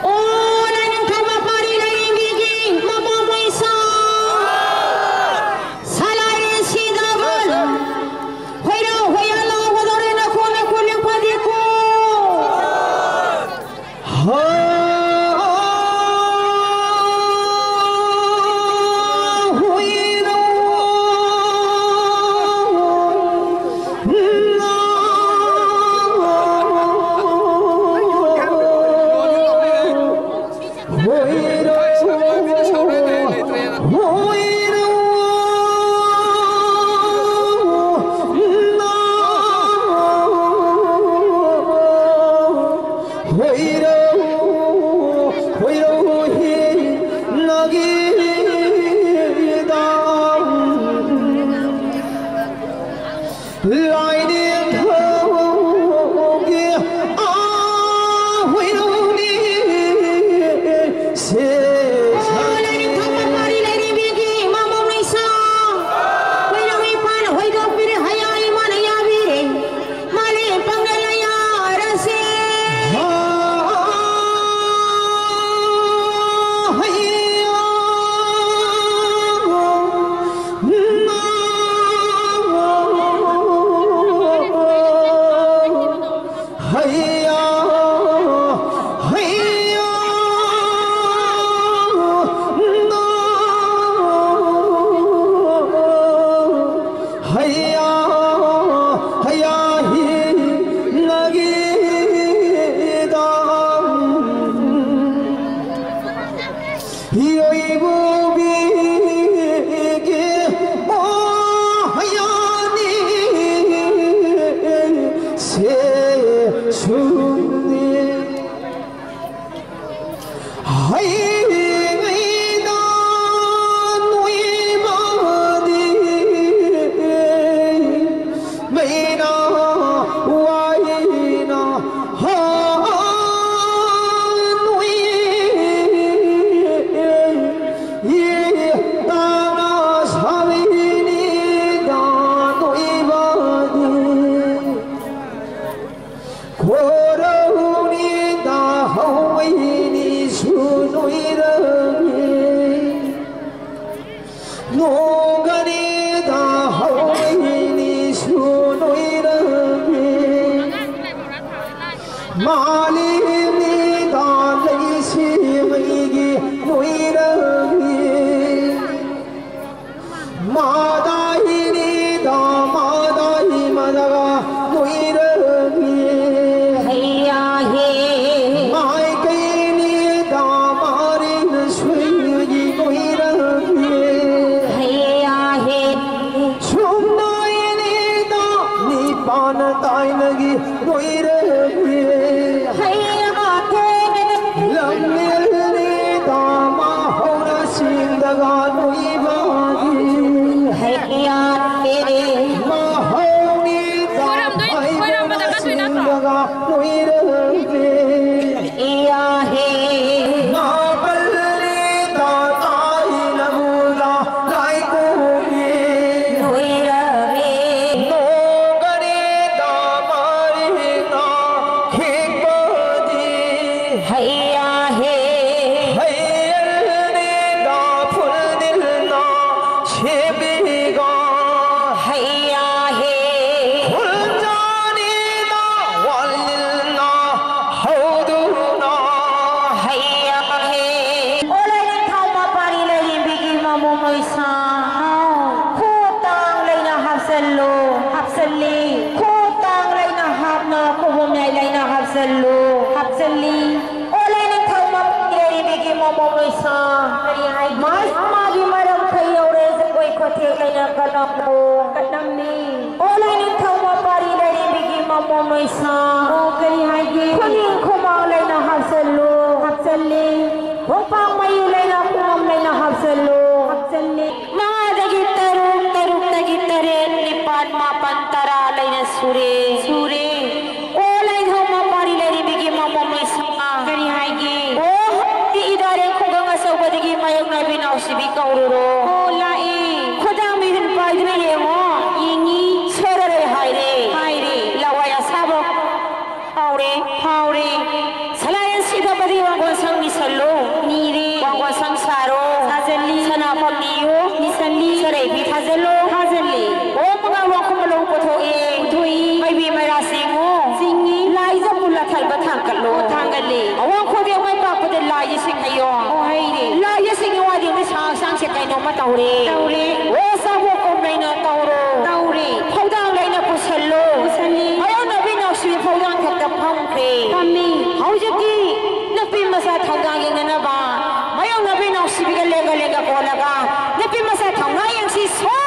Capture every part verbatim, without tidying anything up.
ꯑꯣ, ꯂꯥꯏꯅꯤꯡꯊꯧ ꯃꯄꯥꯔꯤ ꯂꯥꯏꯔꯦꯝꯕꯤꯒꯤ ꯃꯃꯥ ꯃꯩꯁꯥ꯫ ꯁꯂꯥꯏꯔꯦꯟ ꯁꯤꯗꯕꯜ꯫ ꯍꯣꯏꯔꯥꯎ ꯍꯣꯏꯌꯥ ꯂꯥꯎꯒꯗꯧꯔꯦ ꯅꯈꯣ ꯅꯈꯣ ꯂꯦꯡ ꯐꯥꯗꯦꯀꯣ꯫ ꯍꯥ꯫ ꯅꯣꯡꯒꯅꯤꯗ ꯍꯧꯔꯛꯏꯅꯤꯁꯨ ꯅꯣꯏꯔꯝꯃꯤ꯫ ꯃꯥꯂꯦꯝꯅꯤꯗ ꯂꯩꯁꯦꯝꯕꯒꯤ ꯅꯣꯏꯔꯝꯃꯤ꯫ ꯃꯗꯥꯏꯅꯤꯗ ꯃꯗꯥꯏ ꯃꯗꯒ ꯅꯣꯏꯔꯝꯃꯤ꯫ ꯍꯩꯌꯥ ꯍꯦ꯫ ꯃꯥꯏꯀꯩꯅꯤꯗ ꯃꯥꯔꯦꯟ ꯁꯣꯏꯕꯒꯤ ꯅꯣꯏꯔꯝꯃꯤ꯫ ꯍꯩꯌꯥ ꯍꯦ꯫ ꯁꯨꯝꯗꯣꯏꯅꯤꯗ ꯅꯤꯄꯥꯟ ꯇꯥꯏꯅꯒꯤ ꯅꯣꯏꯔꯝꯃꯤ꯫ ꯍꯩꯌꯥ ꯍꯦ꯫ ꯂꯝꯅꯦꯜꯅꯤꯗ ꯃꯍꯧꯅ ꯆꯤꯡꯗꯒ ꯅꯣꯏꯕꯒꯤ꯫ ꯍꯩꯌꯥ ꯍꯦ꯫ ꯃꯍꯧꯅꯤꯗ ꯈꯣꯏꯔꯝꯗꯣꯏ-, ꯈꯣꯏꯔꯝꯕꯗ ꯃꯍꯩꯅ ꯀꯠꯇꯣꯏ ꯅꯠꯇ꯭ꯔꯣ? ꯆꯤꯡꯗꯒ ꯅꯣꯏꯔꯝꯃꯤ꯫ ꯏꯌꯥ ꯍꯦ꯫ ꯃꯥꯄꯜꯂꯤꯗ ꯇꯥꯏꯅꯕꯨꯗ ꯂꯥꯏꯀꯣꯡꯒꯤ꯫ ꯅꯣꯏꯔꯝꯃꯤ꯫ ꯅꯣꯡꯒꯅꯤꯗ ꯃꯥꯔꯤꯅ ꯈꯤꯛꯄꯗꯤ꯫ ꯍꯩꯌꯥ ꯍꯦ꯫ ꯍꯩꯌꯜꯅꯤꯗ ꯐꯨꯜꯅꯤꯜꯅ ꯁꯦꯝꯕꯤꯒ꯫ ꯍꯩꯌꯥ ꯍꯦ꯫ ꯈꯨꯜꯖꯥꯅꯤꯅ ꯋꯥꯜꯅꯤꯜꯅ ꯍꯧꯗꯨꯅ꯫ ꯍꯩꯌꯥ ꯍꯦ꯫ ꯑꯣꯂꯥꯏ ꯅꯤꯡꯊꯧ ꯃꯄꯥꯔꯤ ꯂꯩꯔꯦꯝꯕꯤꯒꯤ ꯃꯃꯣꯝ ꯃꯩꯁꯥ꯫ ꯍꯥꯎ꯫ ꯈꯨꯠꯇꯥꯡ ꯂꯩꯅ ꯍꯥꯞꯆꯜꯂꯨ꯫ ꯍꯥꯞꯆꯜꯂꯤ꯫ ꯈꯨꯠꯇꯥꯡ ꯂꯩꯅ ꯍꯥꯞꯅ ꯈꯨꯕꯣꯝ ꯌꯥꯏ ꯂꯩꯅ ꯍꯥꯞꯆꯜꯂꯨ꯫ ꯍꯥꯞꯆꯜꯂꯤ꯫ ꯑꯣꯂꯥꯏ ꯅꯤꯡꯊꯧ ꯃꯄꯥꯔꯤ ꯂꯩꯔꯦꯝꯕꯤꯒꯤ ꯃꯃꯣꯝ ꯃꯩꯁꯥ꯫ ꯀꯔꯤ ꯍꯥꯏꯒꯦ? ꯃꯥꯁ ꯃꯥꯒꯤ ꯃꯔꯝ ꯈꯩ ꯌꯧꯔꯦ, ꯖꯒꯣꯏ ꯈꯨꯊꯦꯛ ꯂꯩꯅ ꯀꯠꯂꯝꯃꯨ꯫ ꯀꯠꯂꯝꯃꯤ꯫ ꯑꯣꯂꯥꯏ ꯅꯤꯡꯊꯧ ꯃꯄꯥꯔꯤ ꯂꯩꯔꯦꯝꯕꯤꯒꯤ ꯃꯃꯣꯝ ꯃꯩꯁꯥ꯫ ꯑꯣ, ꯀꯔꯤ ꯍꯥꯏꯒꯦ? ꯈꯨꯅꯤꯡ ꯈꯨꯃꯥꯡ ꯂꯩꯅ ꯍꯥꯞꯆꯜꯂꯨ꯫ ꯍꯥꯞꯆꯜꯂꯤ꯫ ꯈꯣꯡꯄꯥꯛ ꯃꯌꯨ ꯂꯩꯅ ꯈꯣꯡꯉꯝ ꯂꯩꯅ ꯍꯥꯞꯆꯜꯂꯨ꯫ ꯍꯥꯞꯆꯜꯂꯤ꯫ ꯃꯉꯥꯗꯒꯤ ꯇꯔꯨꯛ, ꯇꯔꯨꯛꯇꯒꯤ ꯇꯔꯦꯠ, ꯅꯤꯄꯥꯟ, ꯃꯥꯄꯟ, ꯇꯔꯥ ꯂꯩꯅ ꯁꯨꯔꯦ꯫ ꯁꯨꯔꯦ꯫ ꯑꯣ ꯂꯥꯏꯊꯧ ꯃꯄꯥꯔꯤ ꯂꯩꯔꯦꯝꯕꯤꯒꯤ ꯃꯃꯣꯝ ꯃꯩꯁꯥ꯫ ꯀꯔꯤ ꯍꯥꯏꯒꯦ? ꯑꯣ ꯍꯧꯖꯤꯛꯇꯤ ꯏꯗꯥꯔꯦꯟ ꯈꯨꯡꯒꯪ ꯑꯆꯧꯕꯗꯒꯤ ꯃꯥꯌꯣꯛꯅꯕꯤ ꯅꯥꯎꯁꯤꯕꯤ ꯀꯧꯔꯨꯔꯣ꯫ ꯑꯣ ꯂꯥꯛꯑꯦ꯫ ꯈꯨꯗꯥꯡ ꯃꯤꯍꯨꯟ ꯄꯥꯏꯗꯨꯅ ꯌꯦꯡꯉꯣ꯫ ꯌꯦꯡꯉꯤ꯫ ꯁꯣꯔꯔꯣꯏ ꯍꯥꯏꯔꯦ꯫ ꯍꯥꯏꯔꯦ꯫ ꯂꯋꯥꯏ ꯑꯁꯥꯕ ꯀꯧꯔꯦ꯫ ꯋꯥꯡꯒꯣꯟꯁꯪ ꯅꯤꯁꯜꯂꯨ꯫ ꯅꯤꯔꯦ꯫ ꯋꯥꯡꯒꯣꯟꯁꯪ ꯁꯥꯔꯣ꯫ ꯁꯥꯖꯜꯂꯤ꯫ ꯁꯅꯥꯐꯝ ꯅꯤꯌꯨ꯫ ꯅꯤꯁꯜꯂꯤ꯫ ꯁꯅꯩꯕꯤ ꯊꯥꯖꯜꯂꯨ꯫ ꯊꯥꯖꯜꯂꯤ꯫ ꯑꯣ, ꯃꯉꯥ ꯋꯥꯡꯈꯨꯝ ꯃꯂꯧ ꯄꯨꯊꯣꯛꯑꯦ꯫ ꯄꯨꯊꯣꯛꯏ꯫ ꯃꯩꯕꯤ ꯃꯩꯔꯥ ꯆꯤꯡꯉꯨ꯫ ꯆꯤꯡꯉꯤ꯫ ꯂꯥꯏꯖ ꯄꯨꯜꯂ ꯊꯜꯕ ꯊꯥꯡꯒꯠꯂꯨ꯫ ꯑꯣ, ꯊꯥꯡꯒꯠꯂꯤ꯫ ꯑꯋꯥꯡ ꯈꯨꯗꯤꯡ ꯃꯥꯏ ꯄꯥꯛꯄꯗ ꯂꯥꯏꯁꯤ ꯁꯤꯡꯍꯩꯌꯣ꯫ ꯑꯣ, ꯍꯩꯔꯦ꯫ ꯂꯥꯏꯁꯤ ꯁꯤꯡꯉꯤ ꯋꯥꯗꯤ ꯃꯤꯁꯥꯡ ꯍꯛꯆꯥꯡꯁꯦ ꯀꯩꯅꯣꯝꯃ ꯇꯧꯔꯦ꯫ ꯇꯧꯔꯦ꯫ ꯑꯣ, ꯆꯥꯕꯣꯛ ꯀꯣꯝ ꯂꯩꯅ ꯇꯧꯔꯣ꯫ ꯇꯧꯔꯦ꯫ ꯐꯧꯗꯥꯡ ꯂꯩꯅ ꯄꯨꯁꯜꯂꯨ꯫ ꯄꯨꯁꯜꯂꯤ꯫ ꯃꯌꯥꯝꯅ ꯅꯨꯄꯤ ꯅꯥꯎꯁꯤ ꯐꯧꯗꯥꯡ ꯊꯛꯇ ꯐꯝꯈ꯭ꯔꯦ꯫ ꯐꯝꯃꯤ꯫ ꯍꯧꯖꯤꯛꯇꯤ ꯅꯨꯄꯤ ꯃꯆꯥ ꯊꯧꯗꯥꯡ ꯌꯦꯡꯅꯅꯕ ꯃꯌꯥꯝꯅ ꯅꯨꯄꯤ ꯅꯥꯎꯁꯤꯕꯤꯒ ꯂꯦꯡꯒ ꯂꯦꯡꯒ ꯀꯣꯜꯂꯒ ꯅꯨꯄꯤ ꯃꯆꯥ ꯊꯧꯅꯥ ꯌꯦꯡꯁꯤ ꯁ꯭ꯋꯥ!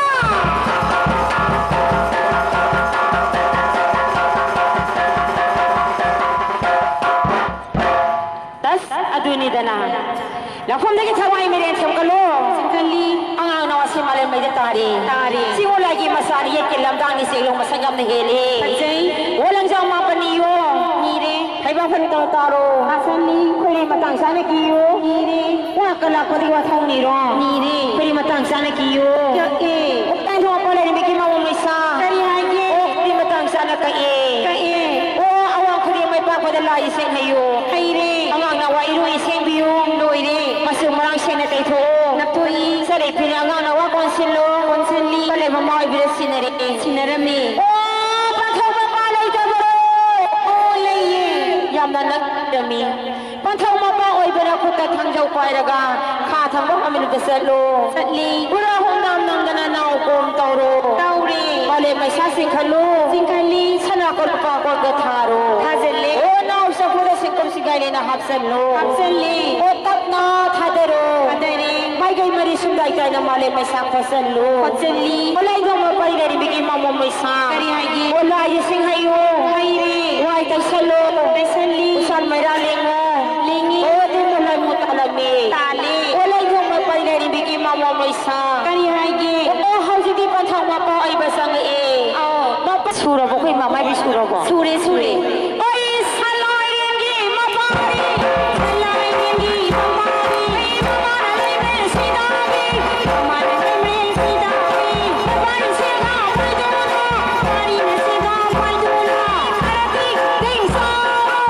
ꯇꯁ ꯑꯗꯨꯅꯤꯗꯅ꯫ ꯂꯧꯐꯝꯗꯒꯤ ꯊꯋꯥꯏ ꯃꯤꯔꯦꯟ ꯁꯦꯝꯒꯠꯂꯣ꯫ ꯁꯦꯝꯒꯠꯂꯤ꯫ ꯑꯉꯥꯡꯅ ꯋꯥꯁꯤ ꯃꯥꯂꯦꯝ ꯃꯩꯗ ꯇꯥꯔꯤ꯫ ꯇꯥꯔꯤ꯫ ꯆꯤꯡꯉꯨ ꯂꯥꯏꯒꯤ ꯃꯆꯥꯅꯤ ꯌꯦꯛꯀꯤ ꯂꯝꯗꯥꯡꯒꯤ ꯆꯦꯛꯂꯧ ꯃꯁꯛ ꯌꯥꯝꯅ ꯍꯦꯜꯂꯤ꯫ ꯐꯖꯩ꯫ ꯑꯣ ꯂꯪꯖꯥꯎ ꯃꯥꯄꯟꯅꯤꯌꯣ꯫ ꯅꯤꯔꯦ꯫ ꯍꯩꯕꯥ ꯐꯟ ꯇꯧ ꯇꯥꯔꯣ꯫ ꯇꯥꯁꯜꯂꯤ꯫ ꯈꯣꯏꯔꯤ ꯃꯇꯥꯡ ꯆꯥꯅ ꯀꯤꯌꯣ꯫ ꯅꯤꯔꯦ꯫ ꯋꯥ ꯀꯂꯥꯛꯄꯗꯤ ꯋꯥꯊꯧꯅꯤꯔꯣ꯫ ꯅꯤꯔꯦ꯫ ꯈꯣꯏꯔꯤ ꯃꯇꯥꯡ ꯆꯥꯅ ꯀꯤꯌꯣ꯫ ꯌꯛꯑꯦ꯫ ꯎꯞꯇꯥꯟ ꯊꯣꯛꯄ ꯂꯩꯔꯝꯃꯤꯒꯤ ꯃꯃꯣ ꯃꯩꯁꯥ꯫ ꯀꯔꯤ ꯍꯥꯏꯒꯦ? ꯑꯣꯛꯇꯤ ꯃꯇꯥꯡ ꯆꯥꯅ ꯀꯛꯑꯦ꯫ ꯀꯛꯑꯦ꯫ ꯑꯣ ꯑꯋꯥꯡ ꯈꯨꯗꯤꯡ ꯃꯩ ꯄꯥꯛꯄꯗ ꯂꯥꯏ ꯏꯁꯦꯡ ꯍꯩꯌꯨ꯫ ꯍꯩꯔꯦ꯫ ꯑꯉꯥꯡꯅ ꯋꯥ ꯏꯔꯨ ꯏꯁꯦꯡꯕꯤꯌꯨ꯫ ꯂꯣꯏꯔꯦ꯫ ꯃꯆꯨ ꯃꯔꯥꯡ ꯁꯦꯡꯅ ꯇꯩꯊꯣꯛꯑꯣ꯫ ꯅꯞꯊꯣꯛꯏ꯫ ꯆꯔꯩ ꯐꯤꯅ ꯑꯉꯥꯡꯅ ꯋꯥ ꯀꯣꯟꯁꯤꯜꯂꯣ꯫ ꯀꯣꯟꯁꯤꯜꯂꯤ꯫ ꯀꯂꯩ ꯃꯃꯥ ꯑꯣꯏꯕꯤꯗ ꯁꯤꯟꯅꯔꯛꯑꯦ꯫ ꯁꯤꯟꯅꯔꯝꯃꯤ꯫ ꯑꯣ ꯄꯥꯟꯊꯧ ꯃꯄꯥ ꯂꯩꯇꯕꯔꯣ? ꯑꯣ ꯂꯩꯌꯦ꯫ ꯌꯥꯝꯅ ꯅꯛꯂꯝꯃꯤ꯫ ꯄꯥꯟꯊꯧ ꯃꯄꯥ ꯑꯣꯏꯕꯅ ꯈꯨꯠꯇ ꯊꯥꯡꯖꯧ ꯄꯥꯏꯔꯒ ꯈꯥ ꯊꯪꯕ ꯃꯃꯤꯠꯇ ꯆꯠꯂꯣ꯫ ꯆꯠꯂꯤ꯫ ꯄꯨꯔꯥ ꯍꯣꯡꯗꯥꯝ ꯅꯝꯗꯅ ꯅꯥꯎ ꯀꯣꯝ ꯇꯧꯔꯣ꯫ ꯇꯧꯔꯦ꯫ ꯃꯥꯂꯦꯝ ꯃꯩꯁꯥ ꯆꯤꯡꯈꯠꯂꯨ꯫ ꯆꯤꯡꯈꯠꯂꯤ꯫ ꯁꯅꯥ ꯀꯣꯜ ꯂꯨꯄꯥ ꯀꯣꯜꯒ ꯊꯥꯔꯣ꯫ ꯊꯥꯖꯜꯂꯦ꯫ ꯑꯣ ꯅꯥꯎ ꯆꯐꯨꯗ ꯁꯤꯡꯀꯨꯞ ꯁꯤꯡꯒꯥꯏꯅꯦꯅ ꯍꯥꯞꯆꯜꯂꯣ꯫ ꯍꯥꯞꯆꯜꯂꯦ꯫ ꯑꯣ ꯇꯞꯅ ꯊꯥꯗꯔꯣ꯫ ꯊꯥꯗꯔꯦ꯫ ꯃꯥꯏꯀꯩ ꯃꯔꯤ ꯁꯨꯝꯗꯥꯏ ꯇꯥꯏꯅ ꯃꯥꯂꯦꯝ ꯃꯩꯁꯥ ꯈꯣꯠꯆꯜꯂꯨ꯫ ꯈꯣꯠꯆꯜꯂꯤ꯫ ꯑꯣ ꯂꯩꯗꯣꯡ ꯃꯄꯩ ꯂꯩꯔꯤꯕꯤꯒꯤ ꯃꯃꯣ ꯃꯩꯁꯥ꯫ ꯀꯔꯤ ꯍꯥꯏꯒꯦ? ꯑꯣ ꯂꯥꯏ ꯏꯁꯤꯡ ꯍꯩꯌꯨ꯫ ꯍꯩꯔꯦ꯫ ꯋꯥꯏ ꯇꯩꯁꯜꯂꯨ꯫ ꯇꯩꯁꯜꯂꯤ꯫ ꯎꯁꯥꯟ ꯃꯩꯔꯥ ꯂꯦꯡꯉꯨ꯫ ꯂꯦꯡꯉꯤ꯫ ꯑꯣ ꯇꯤꯟ ꯃꯂꯥꯏ ꯃꯨ ꯇꯥꯂꯝꯃꯤ꯫ ꯇꯥꯜꯂꯤ꯫ ꯑꯣ ꯂꯩꯗꯣꯡ ꯃꯄꯩ ꯂꯩꯔꯤꯕꯤꯒꯤ ꯃꯃꯣ ꯃꯩꯁꯥ꯫ ꯀꯔꯤ ꯍꯥꯏꯒꯦ? ꯑꯣ ꯍꯧꯖꯤꯛꯇꯤ ꯄꯟꯊꯧ ꯃꯄꯥ ꯑꯣꯏꯕ ꯆꯪꯉꯛꯑꯦ꯫ ꯑꯧ꯫ ꯃꯄꯥ ꯁꯨꯔꯕꯣ? ꯑꯩꯈꯣꯏ ꯃꯃꯥꯏꯕꯤ ꯁꯨꯔꯕꯣ? ꯁꯨꯔꯦ, ꯁꯨꯔꯦ꯫ ꯑꯩ ꯁꯂꯥꯏꯔꯦꯟꯒꯤ ꯃꯄꯥꯅꯤ, ꯁꯂꯥꯏꯔꯦꯟꯒꯤ ꯃꯄꯥꯅꯤ, ꯑꯩ ꯃꯃꯥꯅ ꯂꯩꯕꯁꯤꯗꯒꯤ, ꯃꯃꯥꯅ ꯂꯩꯕꯁꯤꯗꯒꯤ, ꯃꯄꯥꯅ ꯁꯦꯒꯥ ꯄꯥꯏꯗꯨꯅ, ꯃꯄꯥꯅ ꯁꯦꯒꯥ ꯄꯥꯏꯗꯨꯅ, ꯈꯔꯗꯤ ꯂꯦꯡꯁꯥꯔꯣ,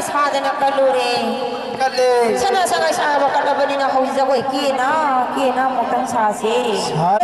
ꯁꯥꯗꯅ ꯀꯜꯂꯨꯔꯦ꯫ ꯀꯜꯂꯦ꯫ ꯁꯅꯥ ꯁꯒꯥꯏ ꯁꯥꯕ ꯀꯠꯂꯕꯅꯤꯅ ꯍꯧꯖꯤꯛ ꯖꯒꯣꯏ ꯀꯦꯅ ꯀꯦꯅ ꯑꯃꯨꯛꯇꯪ ꯁꯥꯁꯤ꯫ ꯁꯥ-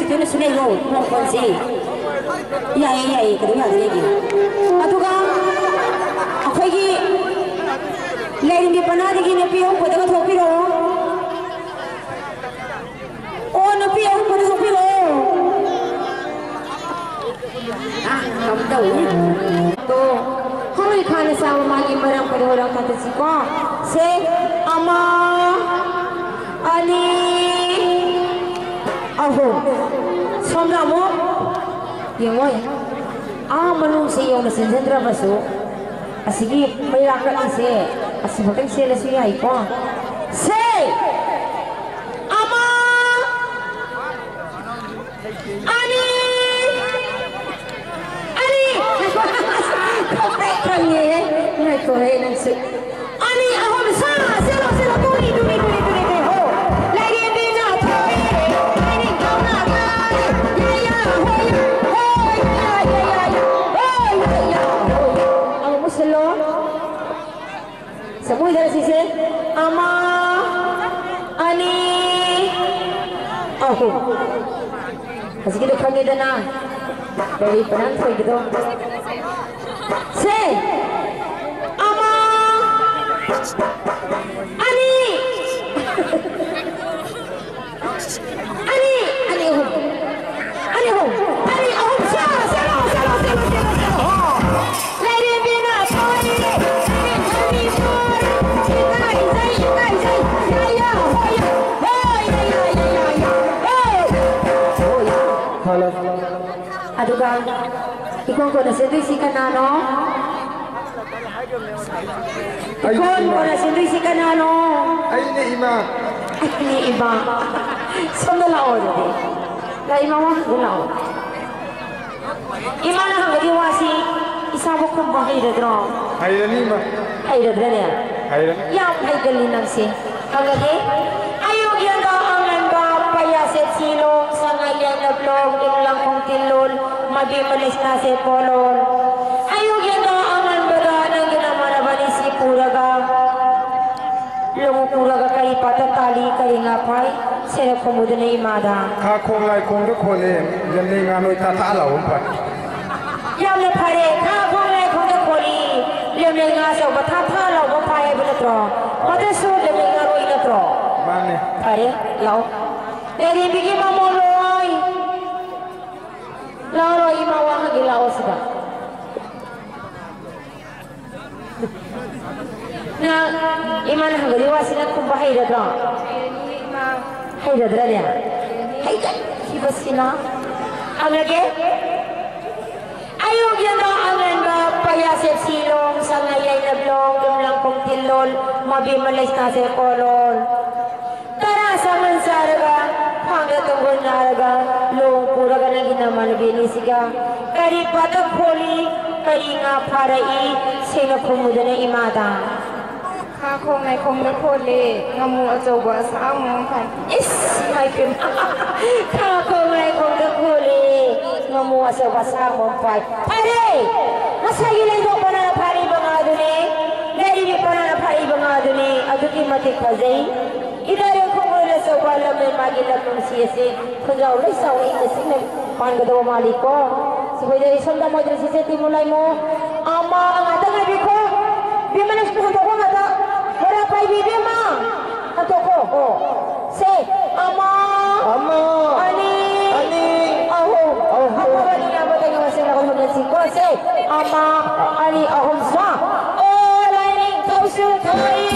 ꯁꯤꯅ ꯁꯤꯅꯩꯔꯣ ꯃꯣꯡꯐꯝꯁꯤ? ꯌꯥꯏꯌꯦ, ꯌꯥꯏꯌꯦ, ꯀꯩꯗꯧ ꯌꯥꯗ ꯂꯩꯒꯦ? ꯑꯗꯨꯒ ꯑꯩꯈꯣꯏꯒꯤ ꯂꯥꯏꯔꯦꯝꯕꯤ ꯄꯅꯥꯗꯒꯤ ꯅꯨꯄꯤ ꯑꯍꯨꯝ ꯄꯨꯗꯒ ꯊꯣꯛꯄꯤꯔꯛꯑꯣ꯫ ꯑꯣ, ꯅꯨꯄꯤ ꯑꯍꯨꯝ ꯄꯨꯗ ꯊꯣꯛꯄꯤꯔꯛꯑꯣ꯫ ꯑ, ꯀꯝ ꯇꯧꯏ? ꯑꯗꯣ ꯍꯧꯔꯣꯏ ꯈꯥꯅ ꯆꯥꯕ ꯃꯥꯒꯤ ꯃꯔꯝ ꯀꯔꯤ ꯑꯣꯏꯔꯝ ꯈꯟꯗꯁꯤꯀꯣ? ꯁꯦ, ꯑꯃ, ꯑꯅꯤ, ꯑꯍꯨꯝ꯫ ꯁꯣꯝꯗ ꯑꯃꯨꯛ ꯌꯦꯡꯉꯣ꯫ ꯑꯥ ꯃꯅꯨꯡꯁꯦ ꯌꯧꯅ ꯆꯦꯟꯁꯤꯟꯗ꯭ꯔꯕꯁꯨ ꯑꯁꯤꯒꯤ ꯃꯩꯔꯥ ꯀꯠꯂꯤꯁꯦ ꯑꯁꯤꯐꯥꯎꯗꯪ ꯆꯦꯜꯂꯁꯨ ꯌꯥꯏꯀꯣ꯫ ꯁꯦ! ꯑꯃ! ꯑꯅꯤ! ꯑꯅꯤ! ꯈꯪꯄ꯭ꯔꯦꯛ ꯈꯪꯉꯦꯍꯦ꯫ ꯉꯥꯏꯈꯣꯍꯦ ꯅꯪꯁꯨ꯫ ꯑꯅꯤ, ꯑꯍꯨꯝ, ꯁꯥ! ꯆꯦꯜꯂꯣ, ꯆꯦꯜꯂꯣ! ꯇꯨꯅꯤ, ꯇꯨꯅꯤ, ꯇꯨꯅꯤ, ꯇꯨꯅꯤ, ꯇꯨꯅꯤ! ꯍꯣ! ꯂꯥꯏꯔꯦꯝꯕꯤꯅ ꯊꯣꯛꯑꯦ! ꯂꯥꯏꯅꯤꯡꯊꯧꯅ ꯉꯥꯏ! ꯌꯥ, ꯌꯥ, ꯍꯣꯏ, ꯌꯥ! ꯍꯣꯏ, ꯌꯥ, ꯌꯥ, ꯌꯥ, ꯌꯥ! ꯍꯣꯏ, ꯌꯥ, ꯌꯥ, ꯍꯣꯏ, ꯌꯥ! ꯑꯃꯨꯛ ꯃꯨꯁꯤꯜꯂꯣ꯫ ꯁꯃꯨꯗ꯭ꯔꯁꯤꯁꯦ ꯑꯃ, ꯑꯅꯤ, ꯑꯍꯨꯝ꯫ ꯍꯧꯖꯤꯛꯀꯤꯗꯣ ꯈꯪꯉꯦꯗꯅ? ꯂꯣꯂꯤ ꯄꯅꯥꯟ ꯊꯣꯏꯕꯗꯣ꯫ ꯁꯦ! ꯑꯃ! ꯑꯅꯤ! ꯑꯅꯤ! ꯑꯅꯤ ꯑꯍꯨꯝ! ꯑꯅꯤ ꯑꯍꯨꯝ! ꯑꯅꯤ ꯑꯍꯨꯝ! ꯁꯦ! ꯁꯦ! ꯁꯦ! ꯁꯦ! ꯁꯦ! ꯍꯣ! ꯂꯥꯏꯔꯦꯝꯕꯤꯅ ꯊꯣꯏꯔꯦ! ꯂꯥꯏꯔꯦꯝꯕꯤ ꯊꯣꯏꯔꯦ! ꯏꯀꯥꯏꯖꯩ! ꯏꯀꯥꯏꯖꯩ! ꯌꯥ! ꯌꯥ! ꯍꯣ! ꯌꯥ! ꯍꯣ! ꯌꯥ! ꯌꯥ! ꯌꯥ! ꯌꯥ! ꯍꯣ! ꯍꯣ! ꯌꯥ! ꯈꯜꯂꯣ꯫ ꯑꯗꯨꯒ ꯏꯀꯣꯟ ꯀꯣꯟꯅ ꯆꯦꯟꯗꯣꯏꯁꯤ ꯀꯅꯥꯅꯣ? ꯑꯩꯅ ꯏꯀꯣꯟ ꯏꯃꯥ꯫ ꯀꯣꯟꯅ ꯆꯦꯟꯗꯣꯏꯁꯤ ꯀꯅꯥꯅꯣ? ꯑꯩꯅ ꯏꯃꯥ꯫ ꯑꯩꯅ ꯏꯃꯥ꯫ ꯁꯣꯝꯗ ꯂꯥꯛꯑꯣ ꯑꯗꯨꯗꯤ꯫ ꯂꯥꯛꯑꯣ, ꯏꯃꯥ ꯋꯥ ꯍꯪꯒꯦ ꯂꯥꯛꯑꯣ꯫ ꯏꯃꯥꯅ ꯍꯪꯒꯗꯤ ꯋꯥꯁꯤ ꯏꯁꯥꯕꯨ ꯈꯨꯝꯕ ꯍꯩꯔꯗ꯭ꯔꯣ? ꯍꯩꯔꯅꯤ ꯏꯃꯥ꯫ ꯍꯩꯔꯗ꯭ꯔꯅꯦ? ꯍꯩꯔꯅꯤ꯫ ꯌꯥꯝ ꯍꯩꯒꯜꯂꯤ ꯅꯪꯁꯦ꯫ ꯍꯪꯉꯒꯦ꯫ ꯑꯌꯨꯛ ꯌꯦꯟꯗ ꯑꯉꯟꯕ ꯄꯩꯌꯥꯁꯦ ꯊꯤꯂꯣ, ꯁꯉꯥꯏ ꯌꯦꯟꯗ ꯕ꯭ꯂꯣꯛ, ꯂꯤꯛꯂꯥꯡꯈꯣꯡ ꯇꯤꯜꯂꯣꯜ, ꯃꯕꯤ ꯃꯂꯤꯁꯅꯥꯁꯦ ꯄꯣꯂꯣꯜ꯫ ꯑꯌꯨꯛ ꯌꯦꯟꯗ ꯑꯉꯟꯕꯗ ꯅꯪꯒꯤ ꯅꯃꯥꯟꯅꯕꯅꯤ ꯁꯤ ꯄꯨꯔꯒ, ꯂꯧ ꯄꯨꯔꯒ ꯀꯔꯤ ꯄꯥꯠꯇ ꯇꯥꯜꯂꯤ, ꯀꯔꯤ ꯉꯥ ꯐꯥꯏ? ꯁꯦꯅ ꯈꯨꯝꯃꯨꯗꯅ ꯏꯃꯥꯗ꯫ ꯈꯥ ꯈꯣꯡ ꯂꯥꯏꯈꯣꯡꯗ ꯈꯣꯜꯂꯦ, ꯂꯦꯝꯂꯩ ꯉꯥ ꯅꯣꯏ ꯊꯥ ꯊꯥ ꯂꯥꯎꯕ ꯐꯔꯦ꯫ ꯌꯥꯝꯅ ꯐꯔꯦ, ꯈꯥ ꯈꯣꯡ ꯂꯥꯏꯈꯣꯡꯗ ꯈꯣꯜꯂꯤ, ꯂꯦꯝꯂꯩ ꯉꯥ ꯑꯆꯧꯕ ꯊꯥ ꯊꯥ ꯂꯥꯎꯕ ꯐꯥꯏ ꯍꯥꯏꯕ ꯅꯠꯇ꯭ꯔꯣ? ꯃꯗꯨꯁꯨ ꯂꯦꯝꯂꯩ ꯉꯥꯔꯣꯏ ꯅꯠꯇ꯭ꯔꯣ? ꯃꯥꯅꯦ꯫ ꯐꯔꯦ, ꯂꯥꯛꯑꯣ꯫ ꯂꯩꯔꯦꯝꯕꯤꯒꯤ ꯃꯃꯣ ꯂꯣꯏ꯫ ꯂꯥꯛꯑꯣ, ꯏꯃꯥ ꯋꯥ ꯍꯪꯒꯦ, ꯂꯥꯛꯑꯣ ꯁꯤꯗ꯫ ꯅꯪ ꯏꯃꯥꯅ ꯍꯪꯒꯗꯤ ꯋꯥꯁꯤ ꯅꯪ ꯈꯨꯝꯕ ꯍꯩꯔꯗ꯭ꯔꯣ? ꯍꯩꯔꯗ꯭ꯔꯅꯦ? ꯍꯩꯒꯠꯈꯤꯕꯁꯤꯅ꯫ ꯍꯪꯉꯒꯦ꯫ ꯑꯌꯨꯛ ꯌꯦꯟꯗꯣ ꯑꯉꯟꯕ, ꯄꯩꯌꯥ ꯁꯦꯞꯁꯤ ꯂꯣꯡ, ꯁꯉꯥꯏ ꯌꯥꯏꯅꯕ ꯂꯣꯡ, ꯌꯨꯝꯂꯥꯡ ꯈꯣꯡ ꯇꯤꯜꯂꯣꯜ, ꯃꯕꯦꯝꯃ ꯂꯩꯁꯥꯁꯦ ꯀꯣꯂꯣꯜ꯫ ꯇꯔꯥ ꯁꯥꯃꯟ ꯆꯥꯔꯒ, ꯐꯥꯡꯗ ꯇꯣꯡꯒꯣꯟ ꯅꯥꯔꯒ, ꯂꯣꯡ ꯄꯨꯔꯒ ꯅꯪꯒꯤ ꯅꯃꯥꯟꯅꯕꯤ ꯑꯅꯤꯁꯤꯒ ꯀꯔꯤ ꯄꯥꯊꯛ ꯈꯣꯜꯂꯤ, ꯀꯔꯤ ꯉꯥ ꯐꯥꯔꯛꯏ, ꯁꯦꯡꯅ ꯈꯨꯝꯃꯨꯗꯅ ꯏꯃꯥꯗ꯫ ꯈꯥ ꯈꯣꯡ ꯂꯥꯏꯈꯣꯡꯗ ꯈꯣꯜꯂꯦ, ꯉꯥꯃꯨ ꯑꯆꯧꯕ ꯑꯁꯥꯡꯕ ꯑꯃ ꯐꯥꯏ꯫ ꯏꯁ, ꯏꯃꯥꯏ ꯄꯦꯝꯃ꯫ ꯈꯥ ꯈꯣꯡ ꯂꯥꯏꯈꯣꯡꯗ ꯈꯣꯜꯂꯦ, ꯉꯥꯃꯨ ꯑꯆꯧꯕ ꯑꯁꯥꯡꯕ ꯑꯃ ꯐꯥꯏ꯫ ꯐꯔꯦ! ꯉꯁꯥꯏꯒꯤ ꯂꯩꯗꯣ ꯄꯅꯥꯅ ꯐꯥꯔꯤꯕ ꯉꯥꯗꯨꯅꯦ, ꯂꯩꯔꯤꯕꯤ ꯄꯅꯥꯅ ꯐꯥꯔꯤꯕ ꯉꯥꯗꯨꯅꯦ, ꯑꯗꯨꯛꯀꯤ ꯃꯇꯤꯛ ꯐꯖꯩ꯫ ꯏꯗꯥꯔꯦ ꯈꯣꯡꯂꯣꯏ ꯑꯆꯧꯕ ꯂꯝꯃꯦ ꯃꯥꯒꯤ ꯂꯝ ꯅꯨꯡꯁꯤ ꯑꯁꯤ ꯈꯨꯟꯖꯥꯎ ꯂꯩꯁꯥꯎ ꯏꯪꯅ ꯆꯤꯛꯅ ꯄꯥꯟꯒꯗꯧꯕ ꯃꯥꯜꯂꯤꯀꯣ꯫ ꯁꯤꯈꯣꯏꯗ ꯏꯁꯣꯝꯗ ꯃꯣꯏꯗ ꯁꯤꯁꯦ ꯇꯤꯃꯨ ꯂꯩꯃꯨ꯫ ꯑꯃ ꯉꯥꯛꯇ ꯉꯥꯏꯕꯤꯈꯣ꯫ ꯕꯤꯃꯂꯦꯁ ꯍꯟꯗꯣꯛꯈꯣ ꯉꯥꯛꯇ꯫ ꯃꯣꯔꯥ ꯄꯥꯏꯕꯤ ꯏꯕꯦꯝꯃ꯫ ꯍꯟꯗꯣꯛꯈꯣ꯫ ꯑꯣ꯫ ꯁꯦ꯫ ꯑꯃ꯫ ꯑꯃ꯫ ꯑꯅꯤ꯫ ꯑꯅꯤ꯫ ꯑꯍꯨꯝ꯫ ꯑꯍꯨꯝ꯫ ꯑꯐꯕ ꯅꯤꯡꯉꯥꯏ ꯑꯃꯗꯒꯤ ꯃꯁꯤꯡ ꯂꯧꯍꯟꯕ ꯉꯝꯁꯤꯀꯣ꯫ ꯁꯦ꯫ ꯑꯃ, ꯑꯅꯤ, ꯑꯍꯨꯝ, ꯁ꯭ꯋꯥ꯫ ꯑꯣ, ꯂꯥꯏꯅꯤꯡꯊꯧꯁꯨ ꯊꯣꯛꯏ꯫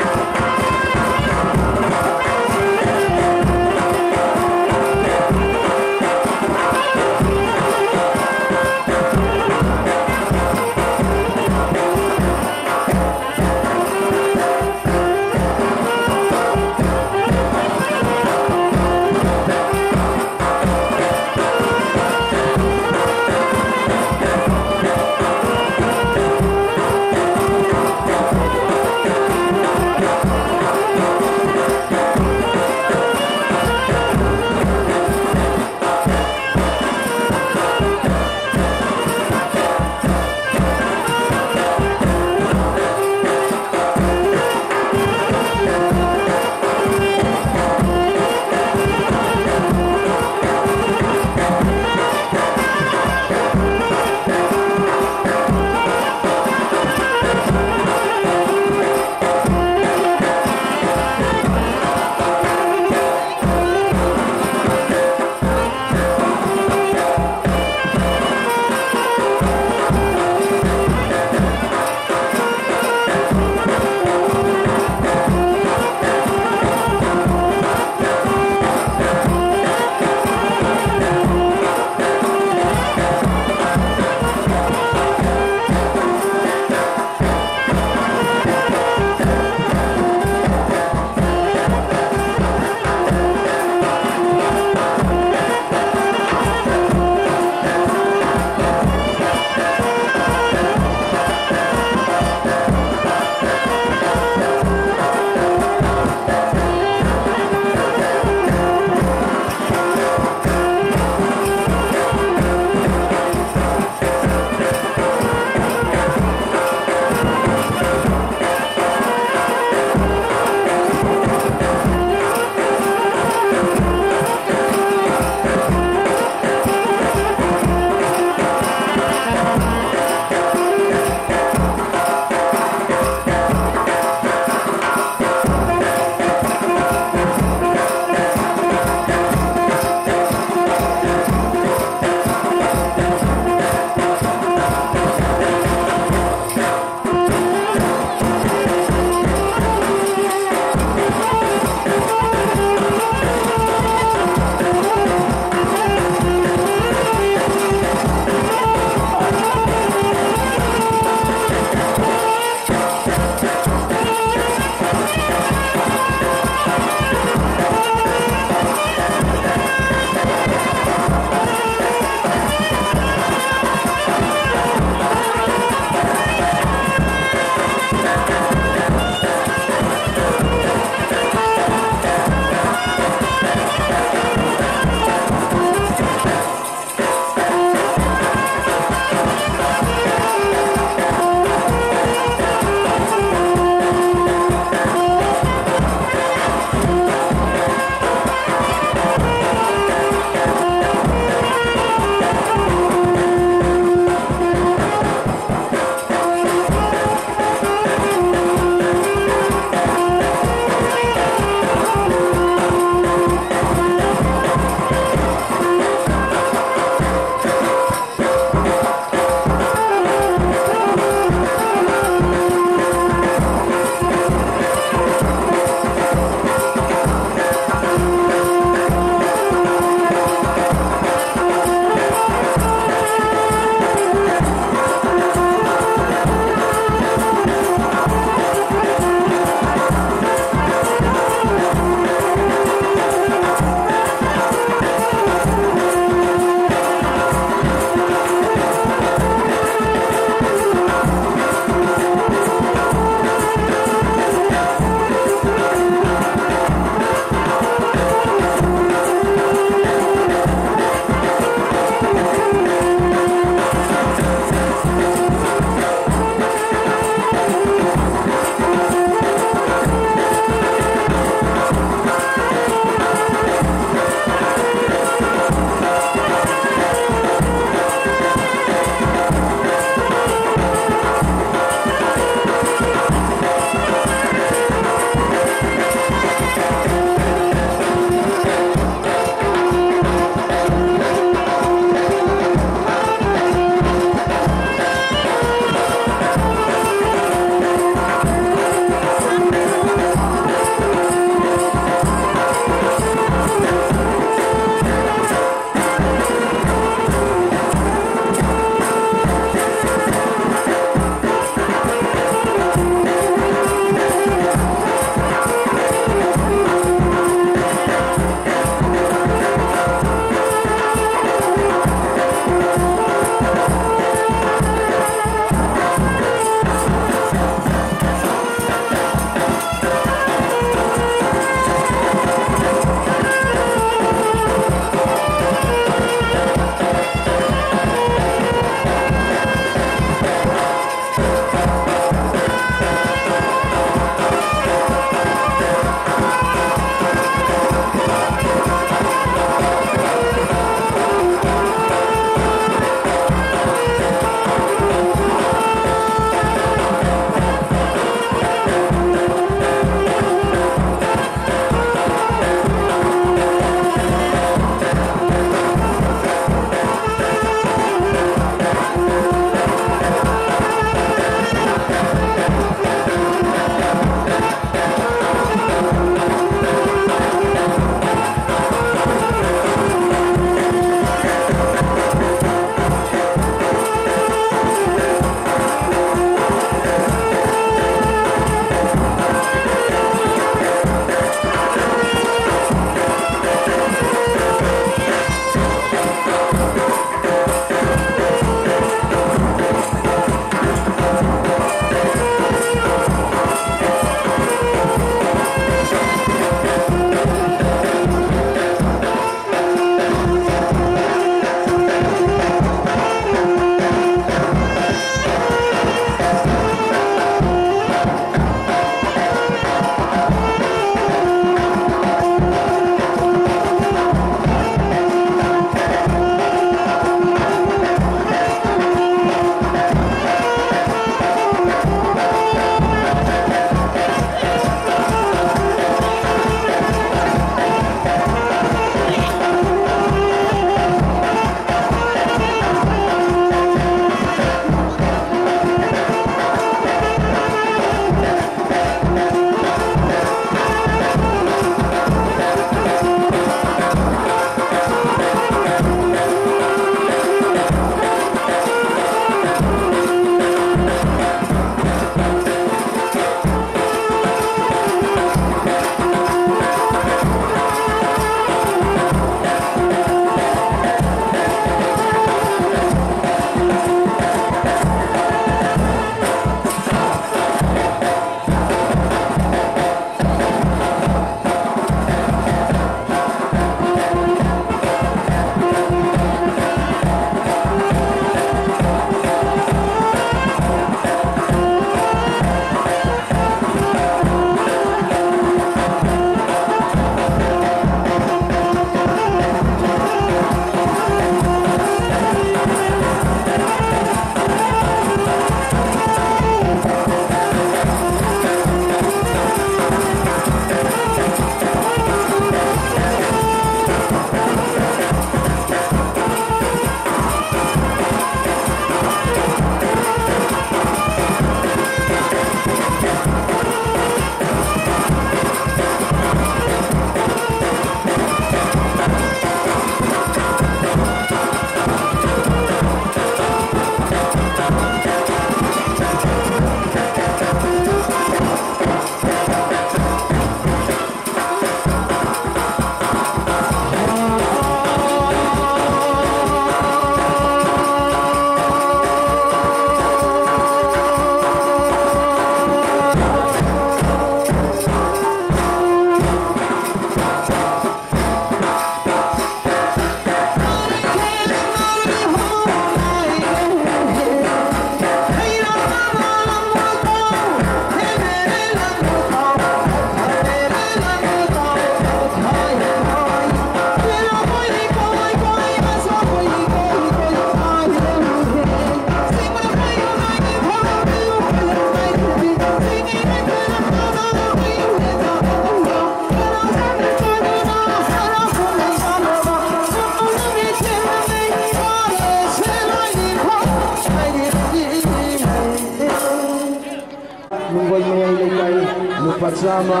ꯅꯨꯡꯒꯣꯏ ꯃꯌꯥꯏ ꯂꯩꯀꯥꯏ, ꯂꯨꯄꯥ ꯆꯥꯝꯃ꯫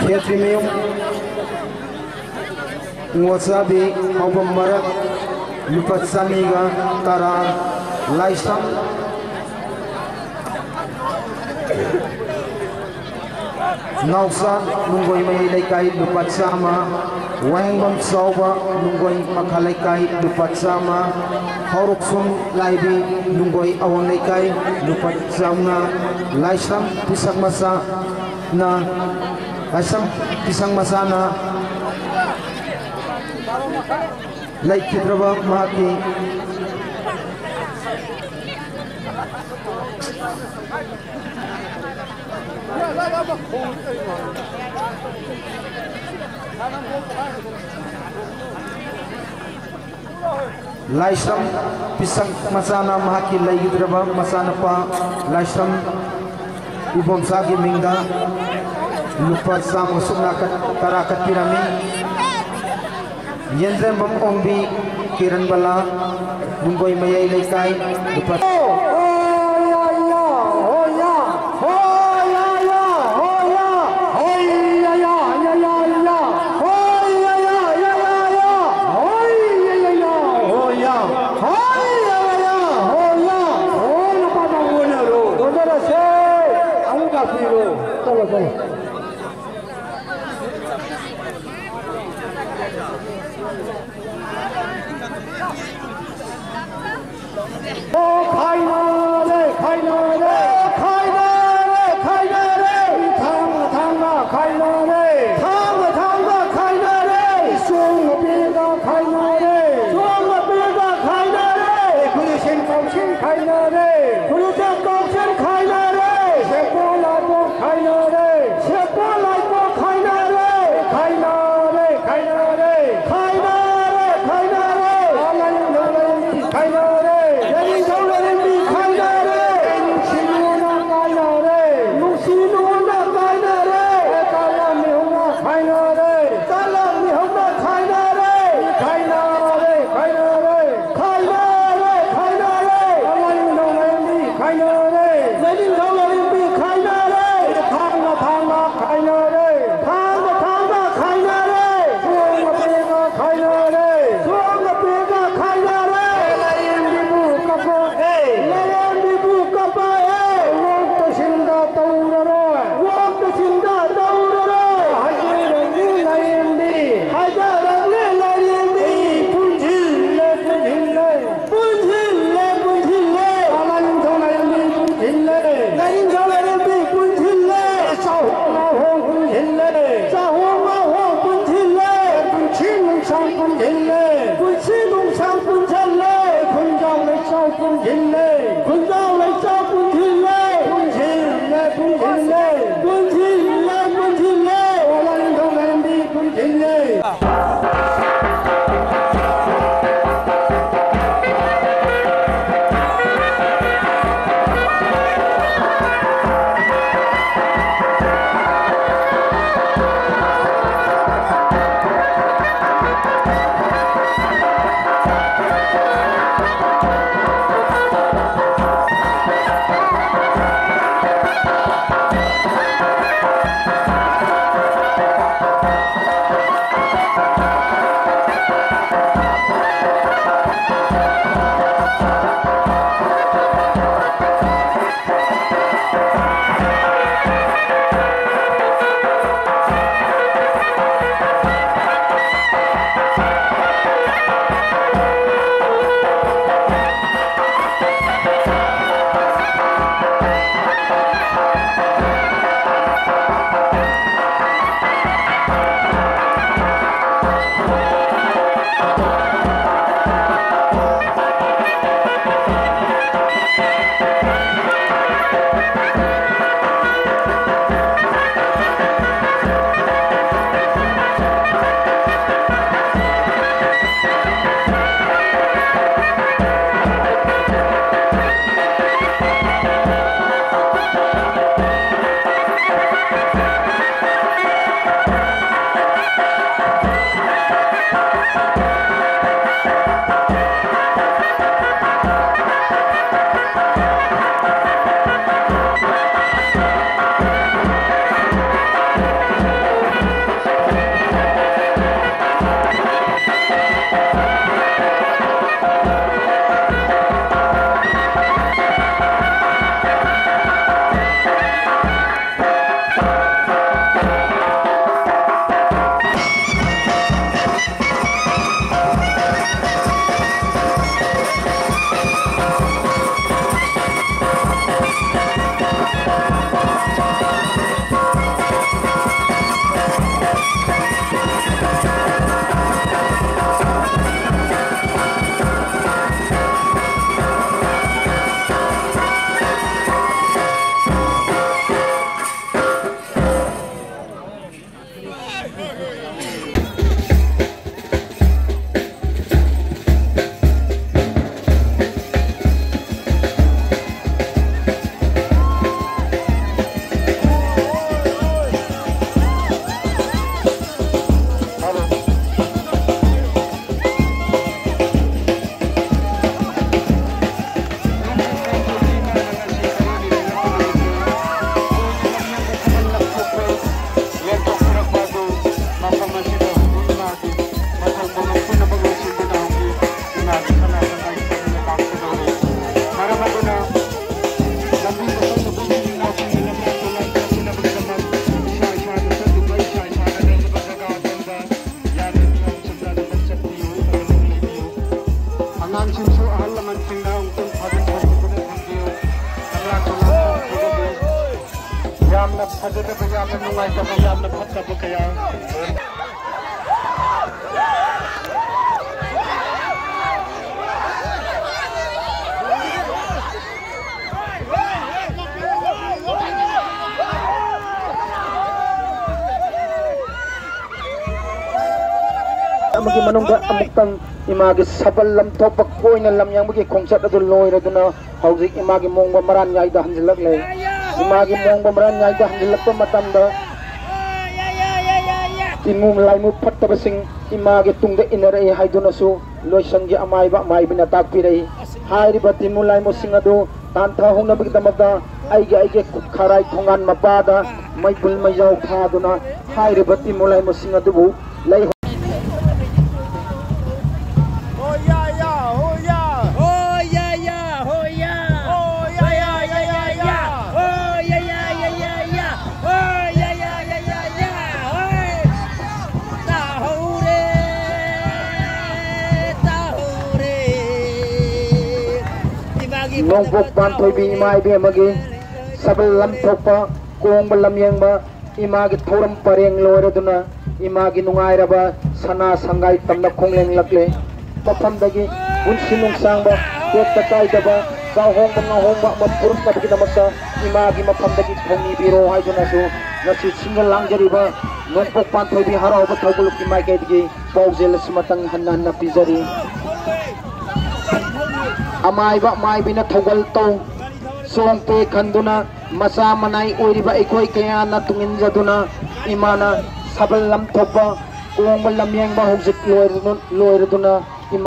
ꯈꯦꯇ꯭ꯔꯤꯃꯌꯨꯝ ꯉꯣꯆꯥꯕꯤ ꯍꯥꯎꯕꯝ ꯃꯔꯛ, ꯂꯨꯄꯥ ꯆꯅꯤꯒ ꯇꯔꯥ꯫ ꯂꯥꯏꯁ꯭ꯔꯝ ꯅꯥꯎꯆꯥ ꯅꯨꯡꯒꯣꯏ ꯃꯌꯥꯏ ꯂꯩꯀꯥꯏ, ꯂꯨꯄꯥ ꯆꯥꯝꯃ꯫ ꯋꯥꯍꯦꯡꯕꯝ ꯆꯥꯎꯕ ꯅꯨꯡꯒꯣꯏ ꯃꯈꯥ ꯂꯩꯀꯥꯏ, ꯂꯨꯄꯥ ꯆꯥꯝꯃ꯫ ꯍꯧꯔꯛꯁꯨꯝ ꯂꯥꯏꯕꯤ ꯅꯨꯡꯒꯣꯏ ꯑꯋꯥꯡ ꯂꯩꯀꯥꯏ, ꯂꯨꯄꯥ ꯆꯥꯝꯃꯉꯥ꯫ ꯂꯥꯏꯁ꯭ꯔꯝ ꯄꯤꯁꯛ ꯃꯆꯥꯅ, ꯂꯥꯏꯁ꯭ꯔꯝ ꯄꯤꯁꯛ ꯃꯆꯥꯅ ꯂꯩꯈꯤꯗ꯭ꯔꯕ ꯃꯍꯥꯛꯀꯤ ꯂꯥꯏꯁ꯭ꯔꯝ ꯄꯤꯁꯛ ꯃꯆꯥꯅ ꯃꯍꯥꯛꯀꯤ ꯂꯩꯈꯤꯗ꯭ꯔꯕ ꯃꯆꯥꯅꯨꯄꯥ ꯂꯥꯏꯁ꯭ꯔꯝ ꯏꯕꯣꯝꯆꯥꯒꯤ ꯃꯤꯡꯗ ꯂꯨꯄꯥ ꯆꯥꯝꯃ ꯁꯨꯞꯅ ꯀꯠ-, ꯇꯔꯥ ꯀꯠꯄꯤꯔꯝꯃꯤ꯫ ꯌꯦꯟꯗ꯭ꯔꯦꯝꯕꯝ ꯑꯣꯡꯕꯤ ꯀꯤꯔꯟꯕꯂꯥ, ꯅꯨꯡꯒꯣꯏ ꯃꯌꯥꯏ ꯂꯩꯀꯥꯏ, ꯂꯨꯄꯥ ꯆꯠꯂꯣ, ꯆꯠꯂꯣ꯫ ꯑꯣ, ꯈꯥꯏꯅꯔꯦ, ꯈꯥꯏꯅꯔꯦ꯫ ꯑꯣ, ꯈꯥꯏꯅꯔꯦ, ꯈꯥꯏꯅꯔꯦ꯫ ꯊꯥꯡꯅ, ꯊꯥꯡꯅ ꯈꯥꯏꯅꯔꯦ꯫ ꯊꯥꯡꯅ, ꯊꯥꯡꯅ ꯈꯥꯏꯅꯔꯦ꯫ ꯏꯁꯣꯡ ꯅꯨꯄꯤꯒ ꯈꯥꯏꯅꯔꯦ꯫ ꯏꯁꯣꯡ ꯅꯨꯄꯤꯒ ꯈꯥꯏꯅꯔꯦ꯫ ꯈꯨꯂꯤꯁꯤꯡ ꯀꯧꯁꯤꯡ ꯈꯥꯏꯅꯔꯦ꯫ ꯈꯨꯂꯤꯁꯤꯡ ꯀꯧꯁꯤꯡ ꯈꯥꯏꯅꯔꯦ꯫ ꯁꯦꯄꯣ ꯂꯥꯏꯄꯣ ꯈꯥꯏꯅꯔꯦ꯫ ꯁꯦꯄꯣ ꯂꯥꯏꯄꯣ ꯈꯥꯏꯅꯔꯦ꯫ ꯈꯥꯏꯅꯔꯦ, ꯈꯥꯏꯅꯔꯦ꯫ ꯈꯥꯏꯅꯔꯦ, ꯈꯥꯏꯅꯔꯦ꯫ ꯂꯥꯂꯩ, ꯂꯥꯂꯩ ꯈꯥꯏꯅꯔꯦ꯫ ꯂꯥꯂꯩ, ꯂꯥꯂꯩ ꯈꯥꯏꯅꯔꯦ꯫ ꯑꯉꯥꯡꯁꯤꯡꯁꯨ ꯑꯍꯜ ꯂꯃꯟꯁꯤꯡꯅ ꯑꯃꯨꯛꯇꯪ ꯐꯥꯖꯤꯟ ꯊꯝꯕꯤꯗꯨꯅ ꯊꯝꯕꯤꯌꯨ꯫ ꯀꯪꯂꯥ ꯇꯣꯉꯥꯟꯕ ꯌꯥꯝꯅ ꯐꯖꯗꯕ, ꯌꯥꯝꯅ ꯅꯨꯡꯉꯥꯏꯇꯕ, ꯌꯥꯝꯅ ꯐꯠꯇꯕ ꯀꯌꯥ ꯑꯃꯒꯤ ꯃꯅꯨꯡꯗ ꯑꯃꯨꯛꯇꯪ ꯏꯃꯥꯒꯤ ꯁꯕꯜ ꯂꯝꯊꯣꯛꯄ ꯀꯣꯏꯅ ꯂꯝꯌꯥꯡꯕꯒꯤ ꯈꯣꯡꯆꯠ ꯑꯗꯨ ꯂꯣꯏꯔꯗꯨꯅ ꯍꯧꯖꯤꯛ ꯏꯃꯥꯒꯤ ꯃꯣꯡꯕ ꯃꯔꯥꯟꯌꯥꯏꯗ ꯍꯟꯖꯤꯜꯂꯛꯂꯦ꯫ ꯏꯃꯥꯒꯤ ꯃꯣꯡꯕ ꯃꯔꯥꯟꯌꯥꯏꯗ ꯍꯟꯖꯤꯜꯂꯛꯄ ꯃꯇꯝꯗ ꯇꯤꯃꯨ ꯂꯥꯏꯃꯨ ꯐꯠꯇꯕꯁꯤꯡ ꯏꯃꯥꯒꯤ ꯇꯨꯡꯗ ꯏꯟꯅꯔꯛꯏ ꯍꯥꯏꯗꯨꯅꯁꯨ ꯂꯣꯏꯁꯪꯒꯤ ꯑꯃꯥꯏꯕ ꯑꯃꯥꯏꯕꯤꯅ ꯇꯥꯛꯄꯤꯔꯛꯏ꯫ ꯍꯥꯏꯔꯤꯕ ꯇꯤꯃꯨ ꯂꯥꯏꯃꯨꯁꯤꯡ ꯑꯗꯨ ꯇꯥꯟꯊꯍꯧꯅꯕꯒꯤꯗꯃꯛꯇ ꯑꯩꯒꯤ ꯑꯩꯒꯤ ꯈꯨꯠ ꯈꯔꯥꯏ ꯊꯣꯡꯒꯥꯟ ꯃꯄꯥꯗ ꯃꯩꯕꯨꯜ ꯃꯩꯖꯥꯎ ꯊꯥꯗꯨꯅ ꯍꯥꯏꯔꯤꯕ ꯇꯤꯃꯨ ꯂꯥꯏꯃꯨꯁꯤꯡ ꯑꯗꯨꯕꯨ ꯂꯩ꯫ ꯅꯣꯡꯄꯣꯛ ꯄꯥꯟꯊꯣꯏꯕꯤ ꯏꯃꯥ ꯏꯕꯦꯝꯃꯒꯤ ꯁꯕꯜ ꯂꯝꯊꯣꯛꯄ, ꯀꯣꯡꯕ ꯂꯝꯌꯦꯡꯕ, ꯏꯃꯥꯒꯤ ꯊꯧꯔꯝ ꯄꯔꯦꯡ ꯂꯣꯏꯔꯗꯨꯅ ꯏꯃꯥꯒꯤ ꯅꯨꯡꯉꯥꯏꯔꯕ ꯁꯅꯥ ꯁꯪꯒꯥꯏ ꯇꯝꯅ ꯈꯣꯡꯂꯦꯡꯂꯛꯂꯦ꯫ ꯃꯐꯝꯗꯒꯤ ꯄꯨꯟꯁꯤ ꯅꯨꯡꯁꯥꯡꯕ, ꯇꯦꯛꯇ ꯀꯥꯏꯗꯕ, ꯆꯥꯍꯣꯡꯕ ꯉꯥꯍꯣꯡꯕ ꯑꯃ ꯄꯨꯔꯛꯅꯕꯒꯤꯗꯃꯛꯇ ꯏꯃꯥꯒꯤ ꯃꯐꯝꯗꯒꯤ ꯊꯧꯅꯤꯕꯤꯔꯣ ꯍꯥꯏꯗꯨꯅꯁꯨ ꯉꯁꯤ ꯁꯤꯟꯖ ꯂꯥꯡꯖꯔꯤꯕ ꯅꯣꯡꯄꯣꯛ ꯄꯥꯟꯊꯣꯏꯕꯤ ꯍꯔꯥꯎꯕ ꯊꯧꯒꯜꯂꯨꯞꯀꯤ ꯃꯥꯏꯀꯩꯗꯒꯤ ꯄꯥꯎꯖꯦꯜ ꯑꯁꯤ ꯃꯇꯪ ꯍꯟꯅ ꯍꯟꯅ ꯄꯤꯖꯔꯤ꯫ ꯑꯃꯥꯏꯕ ꯃꯥꯏꯕꯤꯅ ꯊꯧꯒꯜ ꯇꯧ ꯆꯣꯡꯄꯦ ꯈꯟꯗꯨꯅ ꯃꯆꯥ ꯃꯅꯥꯏ ꯑꯣꯏꯔꯤꯕ ꯑꯩꯈꯣꯏ ꯀꯌꯥꯅ ꯇꯨꯡꯏꯟꯖꯗꯨꯅ ꯏꯃꯥꯅ ꯁꯕꯜ ꯂꯝꯊꯣꯛꯄ ꯀꯣꯡꯕ ꯂꯝꯌꯦꯡꯕ ꯍꯧꯖꯤꯛ ꯂꯣꯏꯔꯗꯨꯅ ꯏꯃꯥ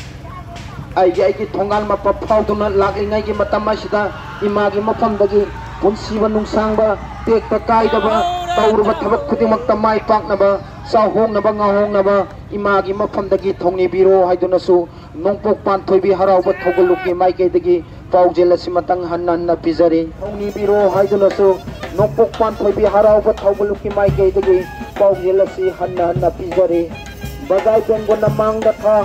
ꯑꯩꯒꯤ ꯑꯩꯒꯤ ꯊꯣꯡꯒꯥꯜ ꯃꯄꯥ ꯐꯥꯎꯗꯨꯅ ꯂꯥꯛꯂꯤꯉꯩꯒꯤ ꯃꯇꯝ ꯑꯁꯤꯗ ꯏꯃꯥꯒꯤ ꯃꯐꯝꯗꯒꯤ ꯄꯨꯟꯁꯤꯕ ꯅꯨꯡꯁꯥꯡꯕ ꯇꯦꯛꯇ ꯀꯥꯏꯗꯕ ꯇꯧꯔꯨꯕ ꯊꯕꯛ ꯈꯨꯗꯤꯡꯃꯛꯇ ꯃꯥꯏ ꯄꯥꯛꯅꯕ ꯆꯥꯍꯣꯡꯅꯕ ꯉꯥꯍꯣꯡꯅꯕ ꯏꯃꯥꯒꯤ ꯃꯐꯝꯗꯒꯤ ꯊꯧꯅꯤꯕꯤꯔꯣ ꯍꯥꯏꯗꯨꯅꯁꯨ ꯅꯣꯡꯄꯣꯛ ꯄꯥꯟꯊꯣꯏꯕꯤ ꯍꯔꯥꯎꯕ ꯊꯧꯒꯜꯂꯨꯞꯀꯤ ꯃꯥꯏꯀꯩꯗꯒꯤ ꯄꯥꯎꯖꯦꯜ ꯑꯁꯤ ꯃꯇꯪ ꯍꯟꯅ ꯍꯟꯅ ꯄꯤꯖꯔꯤ꯫ ꯊꯧꯅꯤꯕꯤꯔꯣ ꯍꯥꯏꯗꯨꯅꯁꯨ ꯅꯣꯡꯄꯣꯛ ꯄꯥꯟꯊꯣꯏꯕꯤ ꯍꯔꯥꯎꯕ ꯊꯧꯒꯜꯂꯨꯞꯀꯤ ꯃꯥꯏꯀꯩꯗꯒꯤ ꯄꯥꯎꯖꯦꯜ ꯑꯁꯤ ꯍꯟꯅ ꯍꯟꯅ ꯄꯤꯖꯔꯤ꯫ ꯕꯖꯥꯏ ꯕꯦꯡꯒꯣꯟꯅ ꯃꯥꯡꯗ ꯊꯥ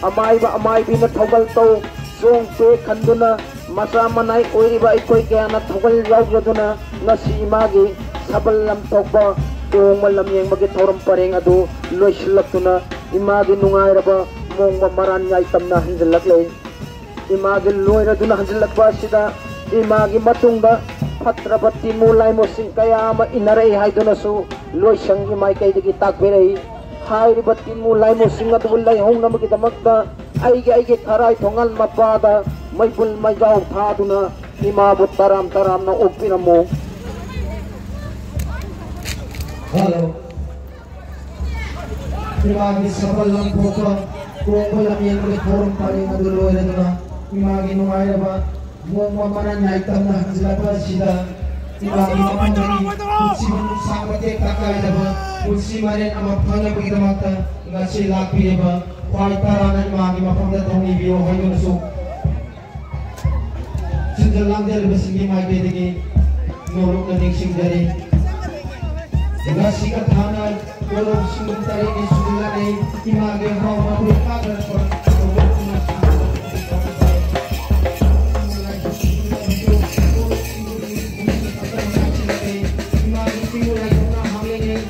ꯑꯃꯥꯏꯕ ꯑꯃꯥꯏꯕꯤꯅ ꯊꯧꯒꯜ ꯇꯧ ꯆꯣꯡ ꯆꯦ ꯈꯟꯗꯨꯅ ꯃꯆꯥ ꯃꯅꯥꯏ ꯑꯣꯏꯔꯤꯕ ꯑꯩꯈꯣꯏ ꯀꯌꯥꯅ ꯊꯧꯒꯜ ꯌꯥꯎꯖꯗꯨꯅ ꯉꯁꯤ ꯏꯃꯥꯒꯤ ꯁꯕꯜ ꯂꯝꯊꯣꯛꯄ ꯇꯣꯡꯕ ꯂꯝꯌꯦꯡꯕꯒꯤ ꯊꯧꯔꯝ ꯄꯔꯦꯡ ꯑꯗꯨ ꯂꯣꯏꯁꯤꯜꯂꯛꯇꯨꯅ ꯏꯃꯥꯒꯤ ꯅꯨꯡꯉꯥꯏꯔꯕ ꯃꯣꯡꯕ ꯃꯔꯥꯟ ꯌꯥꯏꯇꯝꯅ ꯍꯟꯖꯤꯜꯂꯛꯂꯦ꯫ ꯏꯃꯥꯒꯤ ꯂꯣꯏꯔꯗꯨꯅ ꯍꯟꯖꯤꯜꯂꯛꯄ ꯑꯁꯤꯗ ꯏꯃꯥꯒꯤ ꯃꯇꯨꯡꯗ ꯐꯠꯇ꯭ꯔꯕ ꯇꯤꯃꯨ ꯂꯥꯏꯃꯨꯁꯤꯡ ꯀꯌꯥ ꯑꯃ ꯏꯟꯅꯔꯛꯏ ꯍꯥꯏꯗꯨꯅꯁꯨ ꯂꯣꯏꯁꯪꯒꯤ ꯃꯥꯏꯀꯩꯗꯒꯤ ꯇꯥꯛꯄꯤꯔꯛꯏ꯫ ꯍꯥꯏꯔꯤꯕ ꯇꯤꯟꯃꯨ ꯂꯥꯏꯃꯨꯁꯤꯡ ꯑꯗꯨꯕꯨ ꯂꯩꯍꯧꯅꯕꯒꯤꯗꯃꯛꯇ ꯑꯩꯒꯤ ꯑꯩꯒꯤ ꯊꯔꯥꯏ ꯊꯣꯡꯉꯥꯟ ꯃꯄꯥꯗ ꯃꯩꯕꯨꯜ ꯃꯩꯖꯥꯎ ꯊꯥꯗꯨꯅ ꯏꯃꯥꯕꯨ ꯇꯔꯥꯝ ꯇꯔꯥꯝꯅ ꯑꯣꯛꯄꯤꯔꯝꯃꯨ꯫ ꯍꯜꯂꯣ꯫ ꯏꯃꯥꯒꯤ ꯁꯕꯜ ꯂꯪꯊꯣꯛꯄ, ꯀꯣꯡꯕ ꯂꯝꯌꯦꯟꯕꯒꯤ ꯊꯧꯔꯝ ꯄꯔꯦꯡ ꯑꯗꯨ ꯂꯣꯏꯔꯗꯨꯅ ꯏꯃꯥꯒꯤ ꯅꯨꯡꯉꯥꯏꯔꯕ ꯅꯣꯡꯃ ꯃꯅꯥ ꯅꯥꯏꯇꯝꯅ ꯍꯟꯖꯤꯜꯂꯛꯄ ꯑꯁꯤꯗ ꯏꯃꯥꯒꯤ ꯃꯐꯝꯗꯒꯤ ꯄꯨꯟꯁꯤꯕꯨ ꯅꯨꯡꯁꯥꯡꯕ ꯇꯦꯛꯇ ꯀꯥꯏꯗꯕ ꯄꯨꯟꯁꯤ ꯃꯔꯦꯟ ꯑꯃ ꯐꯪꯅꯕꯒꯤꯗꯃꯛꯇ ꯉꯁꯤ ꯂꯥꯛꯄꯤꯔꯤꯕ ꯈ꯭ꯋꯥꯏ ꯇꯔꯥꯅ ꯏꯃꯥꯒꯤ ꯃꯐꯝꯗ ꯊꯧꯅꯤꯕꯤꯌꯨ ꯍꯥꯏꯗꯨꯅꯁꯨ ꯁꯤꯟꯖ ꯂꯥꯡꯖꯔꯤꯕꯁꯤꯡꯒꯤ ꯃꯥꯏꯀꯩꯗꯒꯤ ꯅꯣꯂꯨꯛꯅ ꯅꯤꯡꯁꯤꯡꯖꯔꯤ꯫ ꯉꯁꯤ ꯀꯊꯥꯅ ꯀꯣꯂꯣꯝꯁꯤꯡ ꯇꯔꯦꯠꯅꯤ ꯁꯨꯖꯤꯜꯂꯛꯂꯤ꯫ ꯏꯃꯥꯒꯤ ꯍꯔꯥꯎꯕ ꯑꯗꯨ ꯀꯥꯗꯔꯛꯄ ꯏꯃꯥꯒꯤ ꯆꯤꯡ ꯂꯥꯏꯊꯣꯛꯅ ꯍꯥꯡꯂꯤꯉꯩ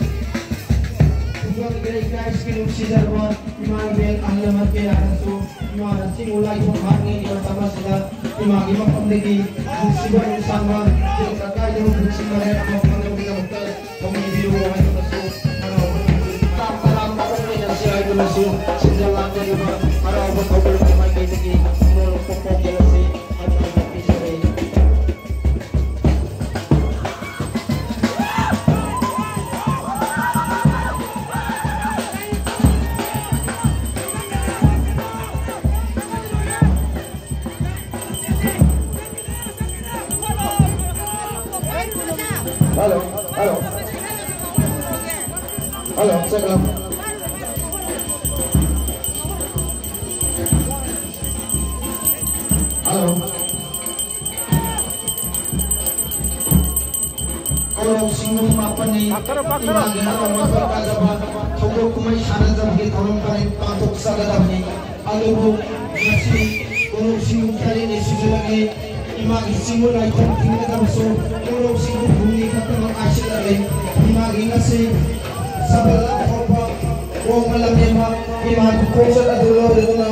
ꯈꯨꯡꯒꯪꯒꯤ ꯂꯩꯀꯥꯏꯁꯤꯒꯤ ꯅꯨꯡꯁꯤꯖꯔꯕ ꯏꯃꯥ ꯏꯕꯦꯟ ꯑꯍꯜ ꯂꯃꯟ ꯀꯌꯥꯅꯁꯨ ꯏꯃꯥꯅ ꯆꯤꯡ ꯂꯥꯏꯊꯣꯛ ꯍꯥꯡꯂꯤꯉꯩ ꯃꯇꯝ ꯑꯁꯤꯗ ꯏꯃꯥꯒꯤ ꯃꯐꯝꯗꯒꯤ ꯅꯨꯡꯁꯤꯕ ꯅꯨꯡꯁꯥꯡꯕ ꯇꯦꯛꯇ ꯀꯥꯏꯗꯕ ꯄꯨꯟꯁꯤ ꯃꯔꯦꯜ ꯑꯃ ꯐꯪꯅꯕꯒꯤꯗꯃꯛꯇ ꯊꯧꯅꯤꯕꯤꯌꯨ ꯍꯥꯏꯗꯨꯅꯁꯨ ꯍꯔꯥꯎꯕ ꯇꯔꯥꯝ ꯇꯔꯥꯝꯅ ꯑꯣꯛꯃꯤꯟꯅꯁꯤ ꯍꯥꯏꯗꯨꯅꯁꯨ ꯁꯤꯟꯖ ꯂꯥꯡꯖꯔꯤꯕ ꯍꯔꯥꯎꯕ ꯊꯧꯒꯜꯒꯤ ꯃꯥꯏꯀꯩꯗꯒꯤ ꯅꯣꯂꯨꯛꯄ ꯄꯥꯎꯖꯦꯜ ꯑꯁꯤ ꯍꯟꯅ ꯍꯟꯅ ꯄꯤꯖꯔꯤ꯫ Hello, hello. Hello, check up. Hello. ꯀꯣꯂꯣꯝꯁꯤꯡ ꯃꯥꯄꯟꯅꯤ꯫ ꯄꯥꯛꯊꯔꯣ, ꯄꯥꯛꯊꯔꯣ꯫ ꯏꯃꯥꯒꯤ ꯍꯔꯥꯎꯕ ꯄꯥꯛꯊꯖꯕ ꯊꯧꯗꯣꯛ ꯀꯨꯝꯍꯩ ꯁꯥꯟꯅꯖꯕꯒꯤ ꯊꯧꯔꯝ ꯄꯔꯦꯡ ꯄꯥꯡꯊꯣꯛꯆꯒꯗꯕꯅꯤ꯫ ꯑꯗꯨꯕꯨ ꯉꯁꯤ ꯀꯣꯂꯣꯝꯁꯤꯡ ꯇꯔꯦꯠꯅꯤ ꯁꯨꯖꯤꯜꯂꯛꯂꯤ꯫ ꯏꯃꯥꯒꯤ ꯆꯤꯡꯕ ꯂꯥꯏꯈꯣꯡ ꯊꯤꯡꯒꯗꯕꯁꯨ ꯀꯣꯂꯣꯝꯁꯤꯡ ꯍꯨꯝꯅꯤ ꯈꯛꯇꯃꯛ ꯉꯥꯏꯁꯤꯜꯂꯛꯂꯤ꯫ ꯏꯃꯥꯒꯤ ꯉꯁꯤ ꯁꯕꯜ ꯂꯥꯟꯊꯣꯛꯄ, ꯀꯣꯡꯕ ꯂꯝꯌꯦꯟꯕ, ꯏꯃꯥꯒꯤ ꯈꯣꯡꯆꯠ ꯑꯗꯨ ꯂꯣꯏꯔꯗꯨꯅ